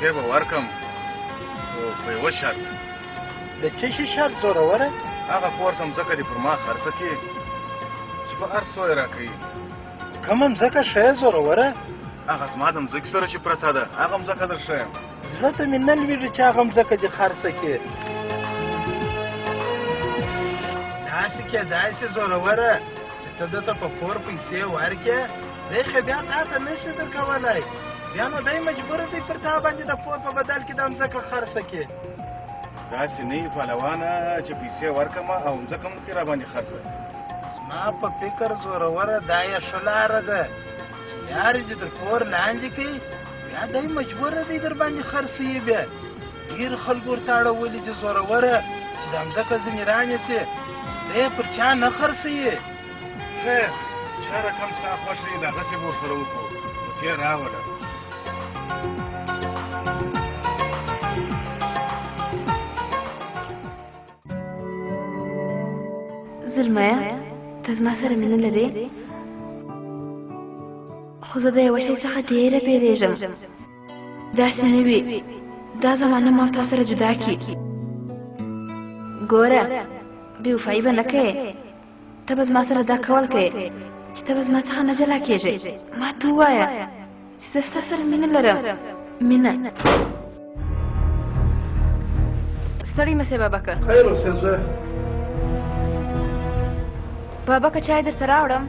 پیسې به ورکم خو په یوه شرط. د څه شي شرط زوروره؟ هغه کور ته مځکه دې پر ما خرڅه کړي چې په هر څو یې راکوي. کومه مځکه ښیې زوروره؟ هغه زما د مځکې سره چې پرته ده هغه مځکه در ښیم. زړه ته مې نه لوېږي چې هغه مځکه دې خرڅه کړې. داسې کېدای شي زوروره چې ته ده ته په پور پیسې ورکړې، دی خو بیا تا ته نه شي درکولی، بیا نو دی مجبور دی پر تا باندې د پور په بدل کې دا مځکه خرڅه کړي. داسې نه وي پهلوانه چې پیسې ورکړم او مځکه هم کړي راباندې خرڅه. زما په فکر زوروره دا یې ښه لاره ده چې لارې دې تر پور لاندې کړي، بیا دی مجبور دی در باندې خرڅوي. بیا ډېر خلکو ورته اړولي دي زوروره چې دا مځکه ځینې رانیسي، دی پر چا نه خرڅوي. خیر چا رقم ستا خوښه وي دغسې به ورسره وکړو، خو ته یې راوله. زلمیه ته زما سره مینه لرې؟ خو زه د یوه شی څخه ډېره بېرېږم. داسې نه وي دا زمانه ما او تا سره جدا کړي. ګوره بې وفایي به نه کوې، ته به زما سره دا کول کوې چې ته به زما څخه نه جلا کېږې. ما ته ووایه چې زه ستا سره مینه لرم، مینه. ستړی مه سې بابکه. خیر اوسې زویه. بابکه چای درته راوړم؟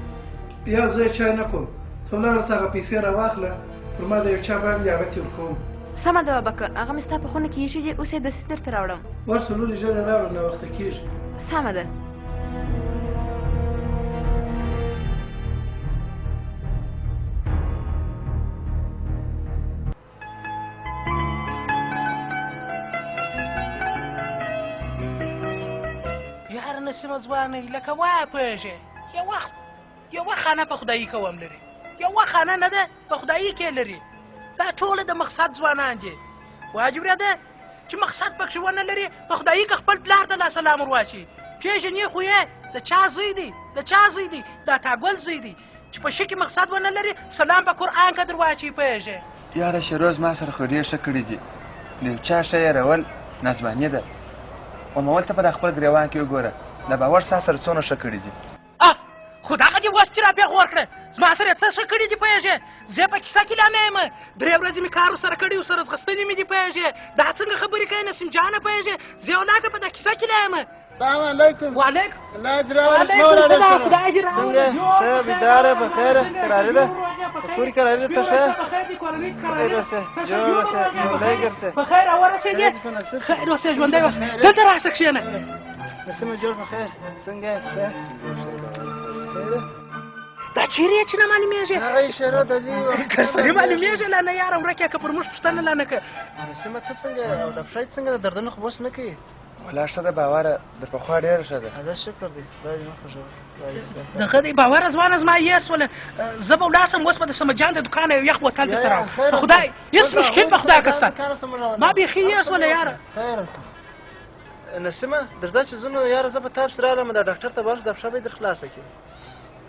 یا زه چای نه کوم، ته ولاړه سه هغه پیسې راواخله، پر ما د یو چا باندې هغه تې ورکوم. سمه ده بابکه، هغه مې ستا په خونه کې ایښي دي، اوس یې دستي درته راوړم. ورسه لورې ژر یې راوړه، ناوخته کېږي. سمه ده. یاره نسیمه ځوانه لکه وایه پوهېږې، یوه خانه په خدایي کوم لري، یوه خانه نه ده په خدایي کې لري. دا ټوله د مقصد ځوانان دي. واجب ده چې مقصد پکښې ونه لري، په خدایي که خپل پلار ته لا سلام ور واچوي. پېژنې خو یې د چا زوی دی، د چا زوی دی، دا تاګل زوی دی چې په شي کې مقصد ونه لري سلام په قرآن که در واچوي. پوهېږې؟ یاره شېروز ما سره خو ډېر ښه کړي دي، د یو چا ښه هېرول ناځواني ده. ومول ته په دا خپل ګرېوان کې وګوره، د باور ستا سره څونه ښه کړي دي. خو دغه دې اوس چې را پېغور کړه، زما سره یې څه ښه کړي دي پوهېږې؟ زه په کیسه کې لا نه یم، 3 ورځې مې کار ورسره کړی و، سره ځغستلې مې دي پوهېږې؟ دا څنګه خبرې کوې نسیم جانه پوهېږې؟ زه ولاکه په دا کیسه کې لا یم. السلام علیکم. وعلیکم الله دې راولي. السلام، خدای دې راولي. څنګه ښه بیداره په خیره قراري ده؟ په کور کې قراري ده؟ ته ښه خیر اوسې، جوړ اوسې، ژوندی ګرځې. په خیر راورسېدې؟ خیر اوسې، ژوندی اوسې. دلته راسه کښېنه. نسیمه جوړ په خیر، څنګه یې؟ ښه خیره؟ دا چېرې یې چې نه معلومېږي؟ هغه یې شېرو د دې ګرسري معلومېږي لا نه یاره، ورک یې که پر موږ پوښتنه لا نه که. نسیمه ته څنګه او دا پښه یې څنګه ده؟ دردونه خو اوس نه کوي؟ ولا ښه ده باوره، در پخوا ډېره ښه ده. الله شکر دی، خدای دې مه خوږوه. دغه دی باوره ځوانه زما هېر سوله. زه به ولاړ سم اوس به د سمجان د دوکانه یو یخ بوتل درته راوړم. په خدای هېڅ مشکل په خدای که سته، ما بیخي هېر سوله یاره. خیر اوسه نسیمه، درځه چې ځو نو یاره، زه به تا پسې راغلم، دا ډاکټر ته ورشه، دا پښه به یې در خلاصه کړي.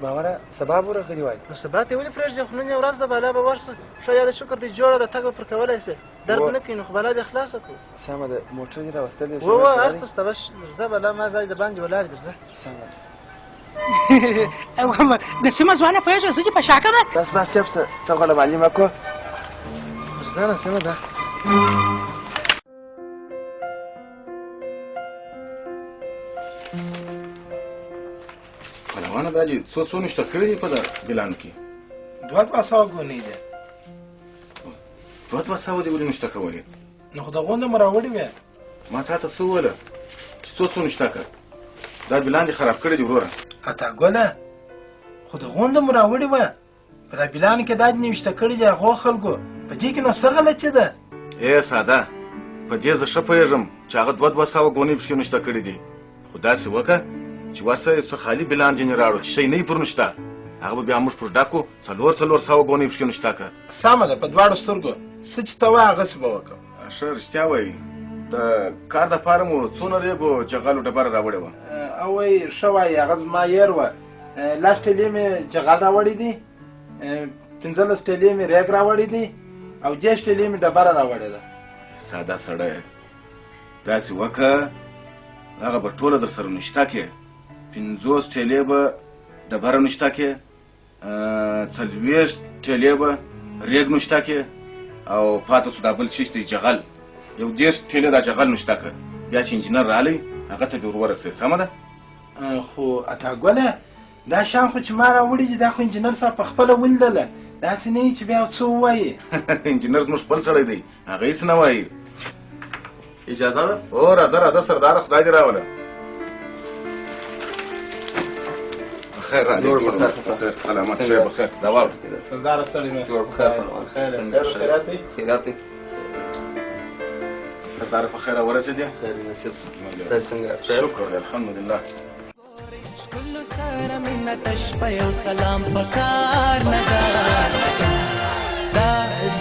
باوره سبا به ورغلي وای. نو سبا ته یې ولې پرېږدې؟ خو نن یې ورځ ده، بالا به ورشه. ښه یاره شکر دی جوړه ده، تګ به پر کولی شې، درد نه کوي، نو خو بلا بیا خلاصه کړو. سمه ده، موټر دې راوستلی؟ وه هر څه شته، بس درځه بلا، ما ځای د باندې ولاړ درځه. سمه ده. نسیمه ځوانه پوهېږې زه دې په شا کړم؟ بس بس چپ شه، ته غله مالي مه کوه. درځه نسیمه ده. پهلوانه دا دې څو څو نشته کړي دي په دا بیلانو کې؟ 200 ګونۍ ده. 200 دې ولې نشته کولې؟ نو خو د غونډه مو راوړې وې. ما تا ته څه وویله چې څو څو نشته کړه؟ دا بیلان دې خراب کړي دي وروره. عطا ګله، خو د غونډه مو راوړې وه، په دا بیلانو کې دا دې نوشته کړي دي هغو خلکو، په دې کې نو څه غلطي ده؟ ای ساده، په دې زه ښه پوهېږم چې هغه 200 ګونۍ پکې نشته کړي دي، خو داسې وکړه چې ورسه یو څه خالي بیلان ځینې راوړو چې شی نه وي پر نشته، هغه به بیا موږ پر ډکو 400 ګونۍ پکې نشته کړه. سمه ده، په دواړو سترګو څه چې ته وایې هغسې به وکړم. ښه رښتیا وایي، د کار دپاره مو څونه ریګو جغلو ډبره راوړې وه؟ او وایي ښه وایي، هغه زما هېر وه. 10 ټیلې مې جغل راوړي دي، 15 ټیلې مې ریګ راوړي دي، او 30 ټیلې مې ډبره راوړې ده. ساده سړی داسې وکړه، هغه به ټوله در سره نشته کې، 50 ټیلې به ډبره نشته کې، 40 ټیلې به ریګ نشته کې، او پاتې سو دا بل چیش دی جغل، یو 30 ټیلې دا جغل نشته که. بیا چې انجینر رالی هغه ته به ور ورسوې، سمه ده؟ خو عطاګله دا شیان خو چې ما راوړي دي، دا خو انجینر صاحب په خپله ولیدله، داسې نه وي چې بیا څه ووایي. انجینر زموږ خپل سړی دی، هغه هېڅ نه وایي. اجازه ده؟ او راځه راځه سرداره، خدای دې راوله. بخیر راغلې، جوړ جوړ په خیر. بخیر، سلامت شې، بخیر. دا واوره. سرداره ستړی مه شې. جوړ په خیر، پهلوان. خیر، څنګه خیر، ښه؟ خیرات دی؟ خیرات دی. سرداره په خیر راورسېدې؟ خیر نصیب شه. تاسو څنګه یاست؟ ښه یاست؟ شکر دی، الحمدلله. ښکلو سره مینه تش په یو سلام پکار نه ده، دا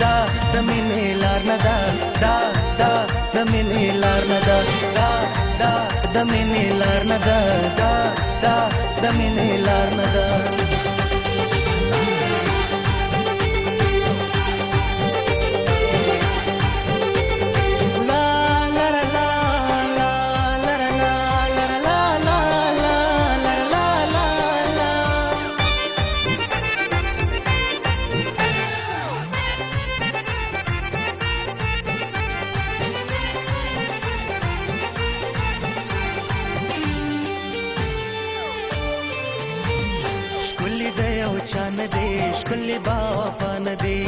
دا د مینې لار نه ده، دا دا د مینې لار نه ده، دا دا د مینې لار نه ده، دا دا د مینې لار نه ده. چا نه دی ښکلي با وفا نه دی،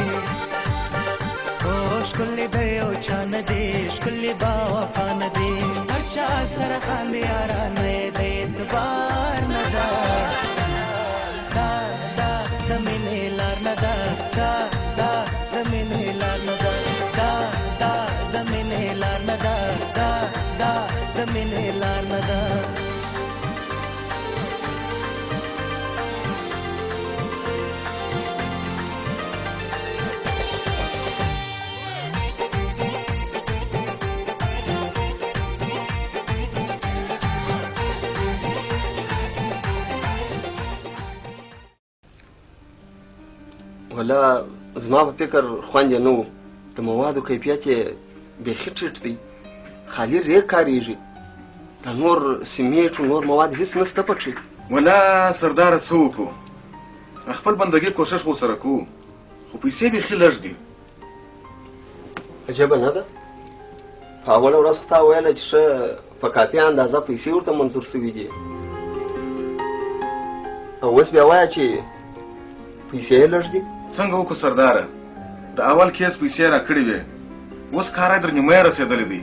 او ښکلي دی یو چا نه دی ښکلي با وفا نه دی، هر چا سره خاندي یارانه یې د اعتبار نه ده، دا دا د مینې لار نه ده، دا دا د مینې لار نه ده، دا دا د مینې لار نه ده، دا دا د مینې لار نه ده. ولا زما په فکر خوند یې نه و، د موادو کیفیت یې بیخي ټیټ دی، خالي ریګ کارېږي، دا نور سیمېټ او نور مواد هېڅ نشته پکښې. ولا سرداره څه وکړو، خپل بندګي کوښښ خو سره کوو، خو پیسې بیخي لږ دي. عجبه نه ده، په اوله ورځ خو تا ویله چې ښه په کافي اندازه پیسې ورته منظور شوي دي، او اوس بیا وایه چې پیسې یې لږ دي. څنګه وکړو سرداره، د اول کیس پیسې را کړې وې، اوس کار یې در نیمه رسېدلی دی،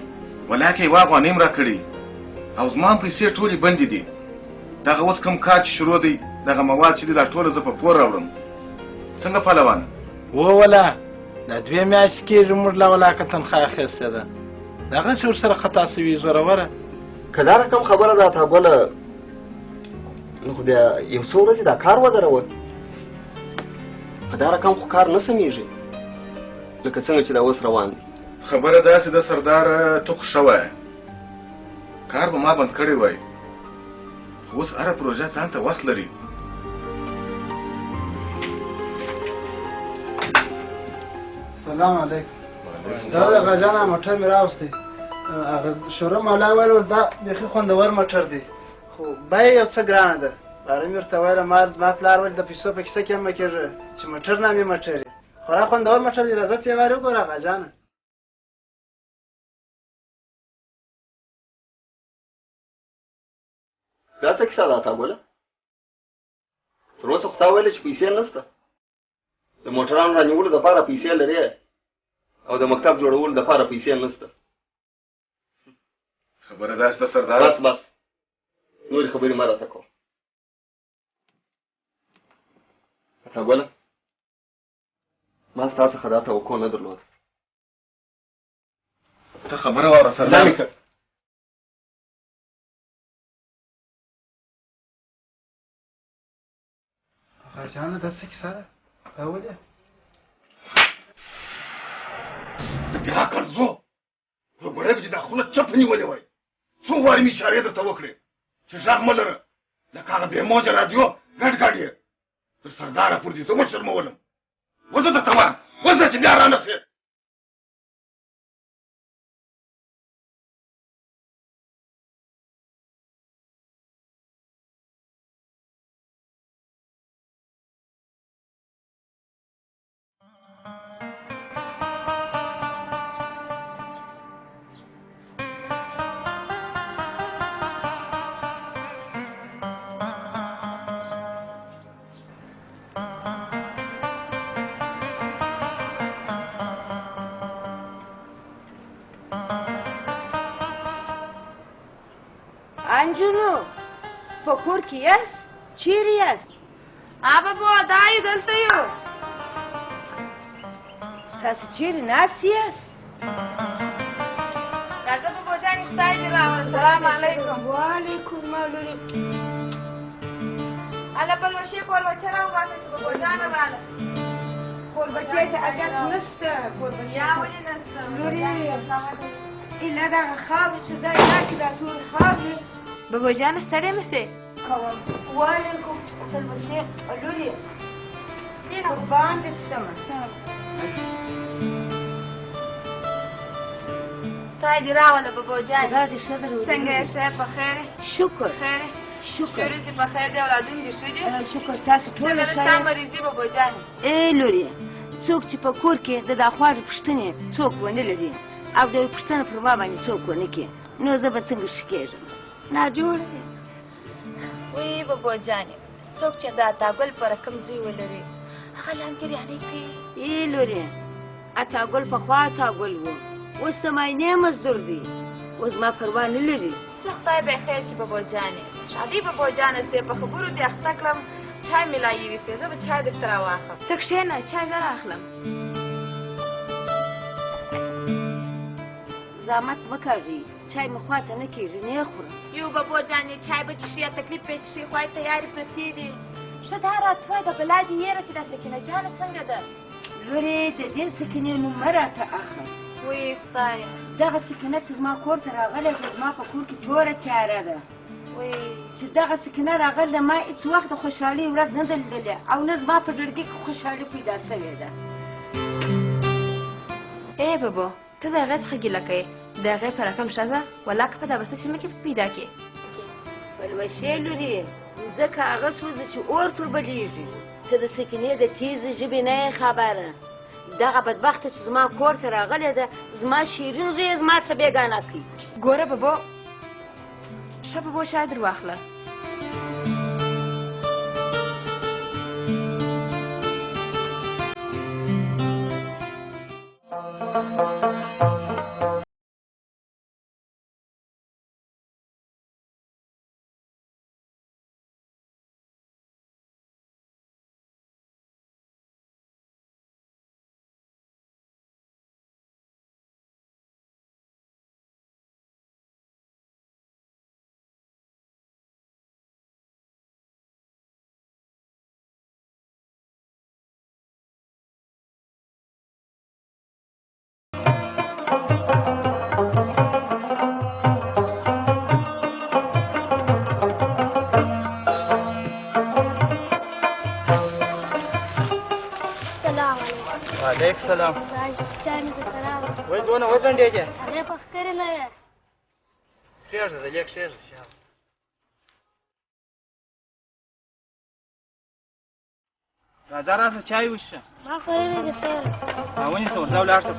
ولاکه یوه افغانۍ هم را کړې، او زما هم پیسې ټولې بندې دي. دغه اوس کوم کار چې شروع دی، دغه مواد چې دي، دا ټوله زه په پور راوړم. څنګه پهلوانه؟ ووله دا 2 میاشتې کېږي موږ لا ولاکه تنخوا اخیستې ده، دغسې ورسره خطا شوي زوروره. که دا رقم خبره ده عطاګله، نو خو بیا یو څو ورځې دا کار ودروه، په دا رقم خو کار نه سمېږي لکه څنګه چې دا اوس روان دی. خبره داسې ده سرداره، ته خو ښه وایه، کار به ما بند کړی وای، خو اوس هره پروژه ځان ته وخت لري. سلام علیکم. دا د غاجانه موټر مې راوستی، هغه شوره مولا ویل دا بیخي خوندور موټر دی، خو بیه یو څه ګرانه ده. باره مې ورته ویله، زما پلار ویل د پیسو په کیسه کې هم مه کېږه چې موټر نامې موټر یې، خورا خوندور موټر دی، راځه چې یې وارې وګوره آغا جانه. دا څه کیسه ده عطاګله؟ تر اوسه خو تا ویله چې پیسې نشته، د موټرانو رانیولو دپاره پیسې لرې او د مکتب جوړولو دپاره پیسې نشته. خبره داسې ده سردار. بس بس، نورې خبرې مه راته کوه. عطاګله، ما ستا څخه دا توقع نه درلوده. ته خبره واوره سردار. آغا جانه دا څه کیسه ده؟ دا ولې؟ د بې عقل زو ګوګړی به دې دا خوله چپه نیولې وای. څو وارې مې اشارې درته وکړې چې غږ مه لره، لکه هغه بې موجه راډیو ګډ ګډ یې. تر سرداره پورې دې زه وشرمولم. وځه درته وایم، وځه چې بیا رانه شې. انجونو په کور کې یاست؟ چیرې یاست؟ ها بابو دا یو دلته یو. تاسو چیرې ناست یاست؟ راځه بابو جانې، خدای دې راوله. سلام علیکم. وعلیکم ما لورې. هله پلوشې کوربچه راوباسه چې بابو جانه راله. کوربچې ته اجازه نشته. کوربچې یا ولې نشته؟ لورې ایله دغه خاورې چې ځای راکړي، دا تورې خاورې. بابو جانه ستړی مه شې. کوم. وعلیکم پلوشې لورې، قربان دې شم. خدای دې راوله بابو جانې. خدای دې ښه درولي. څنګه یې؟ ښه په خیر؟ شکر خیر شکر. شپې ورځې دې په خیر دي، اولادونه دې ښه دي؟ شکر. تاسو ټول څنګه ده ښه ستا یاست؟ مریضي بابو جانې؟ ای لورې، څوک چې په کور کې د دا خوارې پوښتنې څوک ونه لري او د یوې پوښتنه پر ما باندې څوک ونه کړي، نو زه به څنګه ښه کېږم؟ ناجوړه یم. وی بابو جانې، څوک چې د عطاګل په رقم زوی ولري هغه لانګریانۍ کوي. ای لورې، عطاګل پخوا عطاګل و، اوس د ماینې مزدور دی، اوس ما پروا نه لري. څه خدای به یې خیر کړي بابو جانې. ښادۍ بابو جانه سې، په خبرو دې اخته کړم، چای مې لا ایرې سوې، زه به چای درته راواخلم. ته کښېنه، چای زه رااخلم. زحمت مه کاږئ، چای مې خواته نه کېږي، نه یې خورم. یو بابو جانې، چای به څښې یا تکلیف به یې څښې، خوا یې تیارې پرتې دي. ښه دا راته ووایه، د بلا دې هېره سي، دا سکینه جانه څنګه ده؟ لورې د دې سکینې نوم مه راته اخله. وی خدایه، دغه سکینه چې زما کور ته راغلې ده، زما په کور کې توره تیاره ده. وی چې دغه سکینه راغلې ده، ما هېڅ وخت د خوشحالۍ ورځ نه ده لیدلې او نه زما په زړګي کې خوشحالي پیدا شوې ده. ای بابو، ته د هغې څخه ګیله کوې، د هغې په رقم ښځه ولاکه په دا بسته سیمه کې پیدا کړې. پلوشې لورې، مځکه هغه سوځي چې اور پر بلېږي. ته د سکینې د تېزې ژبې نه یې خبره. دغه بدبخته چې زما کور ته راغلې ده، زما شیرین زوی یې زما څخه بېګانه کوي. ګوره بابو، ښه بابو چای در واخله. وعلیک سلام. وای دونه وځنډېږې؟ هغې په ښکرې نه یې. کښېږده د لږ کښېږده. راځه راسه چای وڅښه. ما خوړلی دی سر. ها ونیسه ورځه ولاړ شه.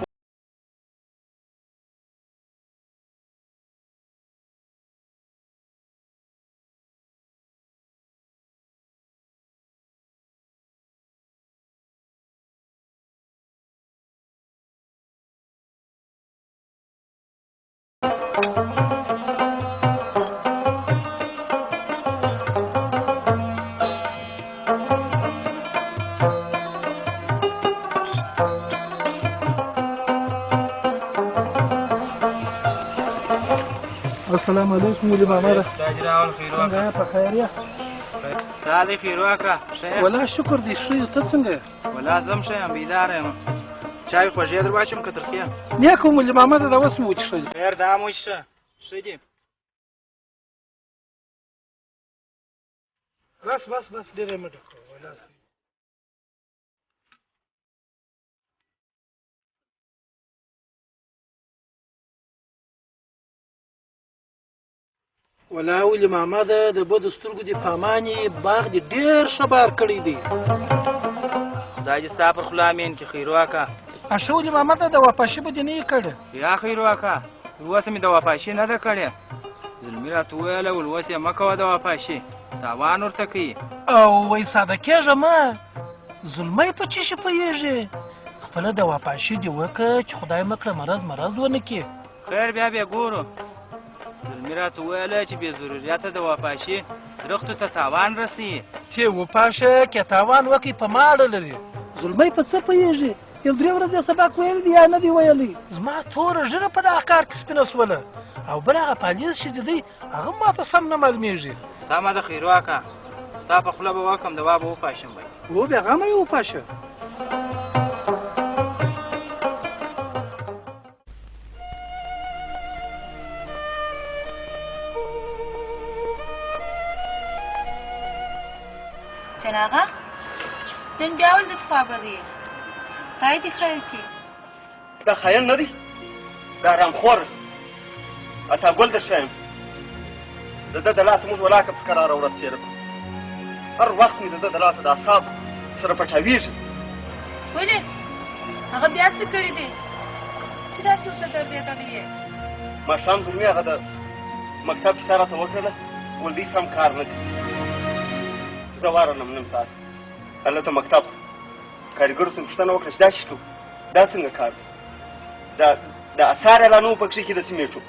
السلام علیکم ولي ماما. خدای دې راول خیر وکړه. څنګه یې؟ په خیر یې؟ څه دی خیر وکړه؟ ښه یې؟ ولا شکر دی ښه یو. ته څنګه یې؟ ولا زه هم ښه یم، بیداره یم. چای خوږې در واچوم که ترخې؟ نه کوم ولي ماما، دا اوس مې وڅښلې. خیر دا هم وڅښه، ښه دي. بس بس بس، ډېر یې مه ډکوه. ولا ولا ولي ماما، ده د بدو سترګو دې پامان یې، باغ دې ډېر ښه بار کړی دی. خدای دې ستا پر خوله امین کړي خیر وکړه. ښه ولي ماما، ده دوا پاشي به دې نه یې کړې؟ یا خیر وکړه، تر اوسه مې دوا پاشي نه ده کړې. زلمي راته وویل ول اوس یې مه کوه دوا پاشي، تاوان ورته کوي. او وایي ساده کېږه مه، زلمی په څه شي پوهېږي؟ خپله دوا پاشي دې وکړه چې خدای مه کړه مرض مرض ونه کړي. خیر بیا بیا ګورو. زلمي راته وویله چې بې ضروریته دوا پاشي درختو ته تاوان رسوي. چې وپاشه که تاوان وکړي په ما اړه لري. زلمی په څه پوهېږي؟ یو درې ورځې سبق ویلی دی یا نه دی ویلی؟ زما توره ږیره په دغه کار کې سپینه سوله، او بل هغه پالیز چې دی هغه ماته سم نه معلومېږي. سمه ده خیرو اکا، ستا په خوله به وکړم، دوا به وپاشم باید. و بېغمه یې وپاشه. جناغه نن بیا ولې داسې خوابدی یې؟ خدای دې خیر کړي. دا خاین نه دی، دا حرامخور عطاګل در ښایم. د ده د لاسه موږ ولاکه په کراره ورځ تېره کړو. هر وخت مې د ده د لاسه د اعصاب سره پټاویږي. ولې هغه بیا څه کړي دي چې داسې ورته دردېدلی یې؟ ماښام زلمي هغه د مکتب کیسه راته وکړله، ول دی سم کار نه کوي. زه ورغلم نن سهار هلته مکتب ته، کاریګرو څخه پوښتنه وکړه چې دا څه کوي، دا څنګه کار دی، دا اثار یې لا نه وو پکښې کې د سیمېټو،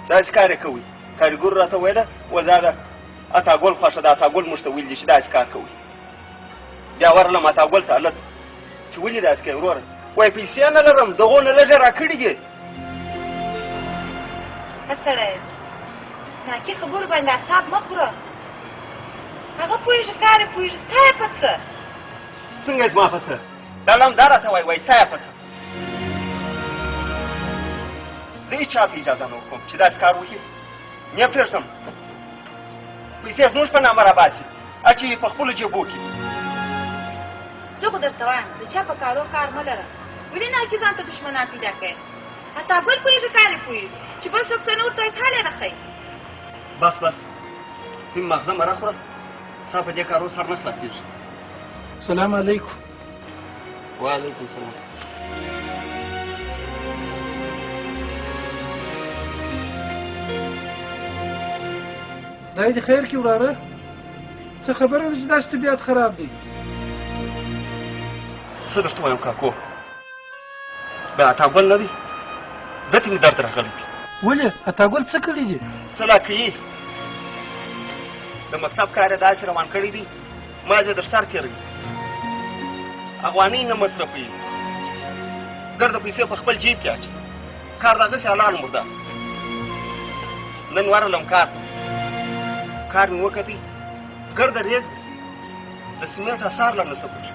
داسې کار یې کوئ. کاریګرو راته ویله ول دا د عطاګل خوښه ده، عطاګل موږ ته ویلي دي چې داسې کار کوئ. بیا ورغلم عطاګل ته هلته چې ولې داسې کوې وروره؟ وایي پیسې نه لرم، دغو نه لږه راکړي دي. ښه سړی، ناکي خبرو باندې اعصاب مه خوره. هغه پوهېږي کار یې پوهېږي، ستا یې په څه؟ څنګه زما په څه؟ دا لم دا راته وایي، وایي ستا یې په څه؟ زه هېچا ته اجازه نه ورکوم چې داسې کار وکړي، نه پرېږدم. پیسې زموږ په نامه راباسي، اچوي په خپلو جېبو کې. زه خو درته وایم د چا په کارو کار مه لره. ولې ناکي ځان ته دښمنان پیدا کوې؟ حتی بل پوهېږي کار یې پوهېږي، چې بل څوک څه نه ورته وایي تا لېره ښیي. بس بس، ته مې ماغزه مه راخوره، ستا په دې کارو سر نه خلاصېږي. سلام علیکم. وعلیکم سلام. خدای دې خیر کړي وراره، څه خبره ده چې داسې طبیعت خراب دی؟ څه درته وایم کاکو، دا عطاګل نه دی، ده ته مې درد راغلی دی. ولې عطاګل څه کړي دي؟ څه لا کوي، د مکتب کار یې داسې روان کړی دی، مازې در سر تېروي، افغانۍ نه مصرفوي، ګرده پیسې په خپل جیب کې اچوي، کار د هغسې حلال مردار. نن ورغلم کار ته، کار مې وکتی، ګرده رېږ دی، د سیمنټ اثار لا نشته پکښې،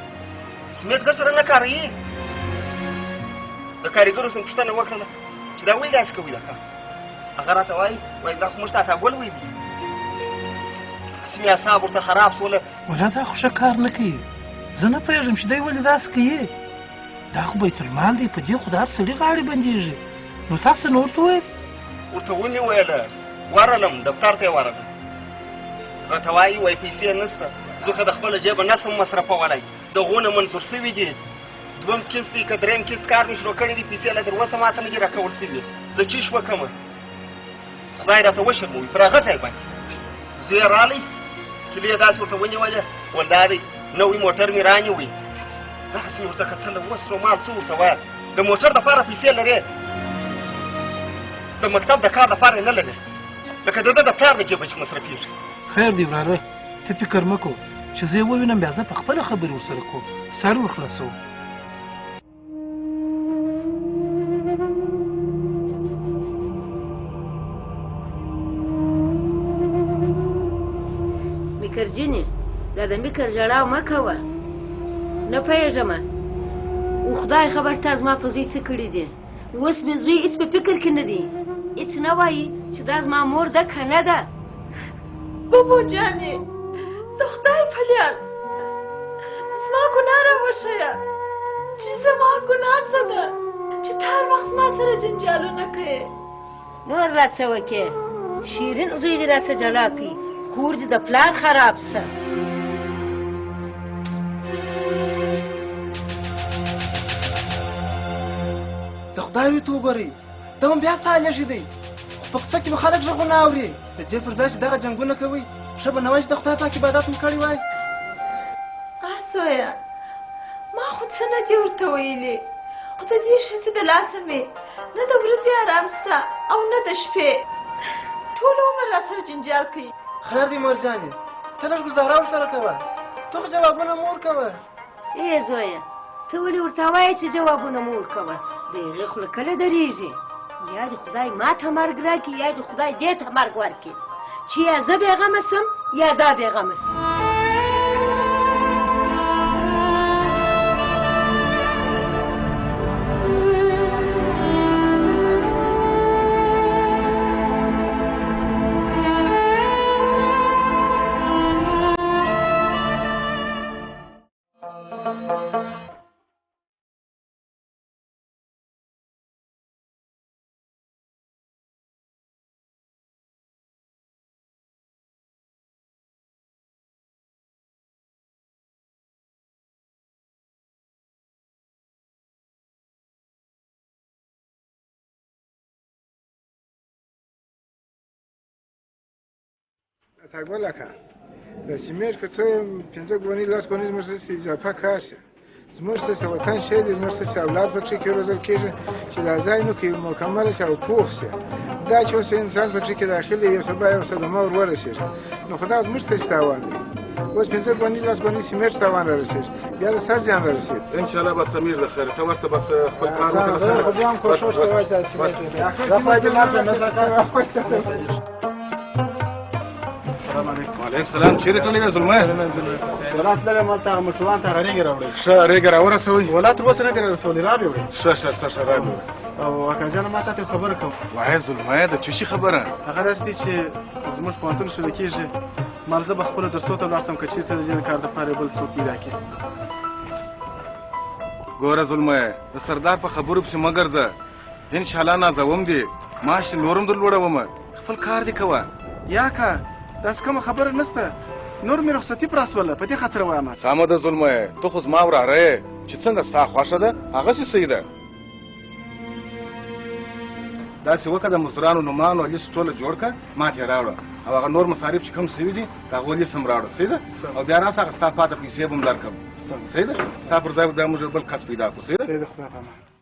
سیمنټ ګر سره نه کاروي. د کاریګرو څخه پوښتنه وکړله چې دا ولې داسې کوئ دا کار؟ هغه راته وایي، وایي دا خو موږ ته عطاګل ویلي دي. داسې مې اعصاب ورته خراب سوله. ولا دا خو ښه کار نه کوي، زه نه پوهېږم چې دی ولې داسې کوي. دا خو بیت المال دی، په دې خو د هر سړي غاړې بندېږي. نو تاسو نه ورته وویل؟ ورته ومې ویله، ورغلم دفتر ته یې ورغلم، راته وایي وایي پیسې نشته، زه خو د خپله جېبه نه سم مصرفولی، دغو نه منظور سوي دي، دوم قسط دی که دریم قسط کار مې شروع کړی دی، پیسې لا تر اوسه ماته نه دي راکول سوي، زه چیش وکړم؟ خدای راته وشرموي پر هغه ځای باندې. زوی یې راغلی، کیلې یې داسې ورته ونیولې، ول دا دی نوی موټر مې رانیوی. داسې مې ورته کتله، اوس نو مال څه ورته وایه، د موټر دپاره پیسې لرې، د مکتب د کار دپاره یې نه لرې، لکه د ده د پلار د جېبه چې مصرفېږي. خیر دی وراره، ته فکر مه کوه، چې زه یې ووینم بیا زه په خپله خبرې ورسره کوم، سر ورخلاصوم. میکرجینې، دا د میکر ژړا مه کوه، نه پوهېږم او خدای خبر تا زما په زوی څه کړي دي. اوس مې زوی هېڅ په فکر کې نه دی، هېڅ نه وایي چې دا زما مور ده که نه ده. بابو جانې، د خدای په لیاز زما ګناه راوښیه چې زما ګناه څه ده چې ته هر وخت زما سره جنجالونه کوې. نور لا څه وکې، شیرین زوی دې راڅه جلا کړي، کور دې د پلار خراب سه. د خدای وي ته وګورئ، دا هم بیا څه لږې دی، خو په کوڅه کې به خلک غږونه اوري. د دې پر ځای چې دغه جنګونه کوئ، ښه به نه وای چې د خدای پاک عبادت مو کړی وای؟ آه زویه، ما خو څه نه دي ورته ویلي، خو د دې ښځې د لاسه مې نه د ورځې ارام سته او نه د شپې. ټول عمر راسره جنجال کوي. خیر دی مور جانې، ته لږ ګوزاره ورسره کوه، ته خو جوابونه مه ورکوه. ای زویه، ته ولې ورته وایې چې جوابونه مه ورکوه؟ د هغې خوله کله درېږي؟ یا دې خدای ما ته مرګ راکړي یا دې خدای دې ته مرګ ورکړي، چې یا زه بېغمه سم یا دا بېغمه سي. تاګل اکا، د سیمېټ که څه 5 ګونې 10 ګونې زموږ ستاسې اضافه کار شه. زموږ ستاسې وطن ښه دی، زموږ ستاسې اولاد پکښې کې روزل کېږي چې دا ځای نو که مکمل شي او پوخ شي. دا چې اوس انسان پکښې کې داخل دی، یو سبا یو صدمه ور ورسېږي، نو خو دا زموږ ستاسې تاوان دی. اوس 5 ګونې 10 ګونې سیمېټ تاوان را رسېږي، بیا د سر زیان را رسېږي. انشاءالله به سمېږي د خیره، ته ورسه بس خپل کار وکړه د خیره. خو بیا هم کوښښ کوه چې دا خدای دې ماته نه ساته. السلام علیکم. وعلیکم السلام. چیرې تللی وې زلمی؟ ولا تللی یم، هلته هغه موټروان ته هغه ریګې راوړی. ښه ریګه راورسوئ. ولا تر اوسه نه دی رارسولی، را بې وړی. ښه ښه ښه ښه را بې وړی. او اکا جانه ما تاته یو خبره کوم. وایه زلمیه، د څه شي خبره؟ هغه داسې دی چې زموږ پوهنتون شروع کېږي، مال زه به خپلو درسو ته ولاړ سم، که چېرته د دې کار دپاره یو بل څوک پیدا کړي. ګوره زلمیه، د سردار په خبرو پسې مه ګرځه، انشاءالله نازوم دې، معاش دې نور هم در لوړومه، خپل کار دې کوه. یا که داسې کومه خبره نشته، نور مې رخصتي پوره سوله، په دې خاطر وایم. سمه ده زلمیه، ته خو زما وراره یې، چې څنګه ستا خوښه ده هغسې صحیح ده. داسې وکړه، د مزدورانو نومانو لیست ټوله جوړ کړه، ما ته یې راوړه، او هغه نور مصارف چې کوم سوي دي د هغو لیست هم راوړه. صحیح ده؟ او بیا راسه هغه ستا پاته پیسې به هم درکړم. صحیح ده؟ ستا پر ځای به بیا موږ بل کس پیدا کړو. صحیح ده؟ صحیح ده، خدای په امان.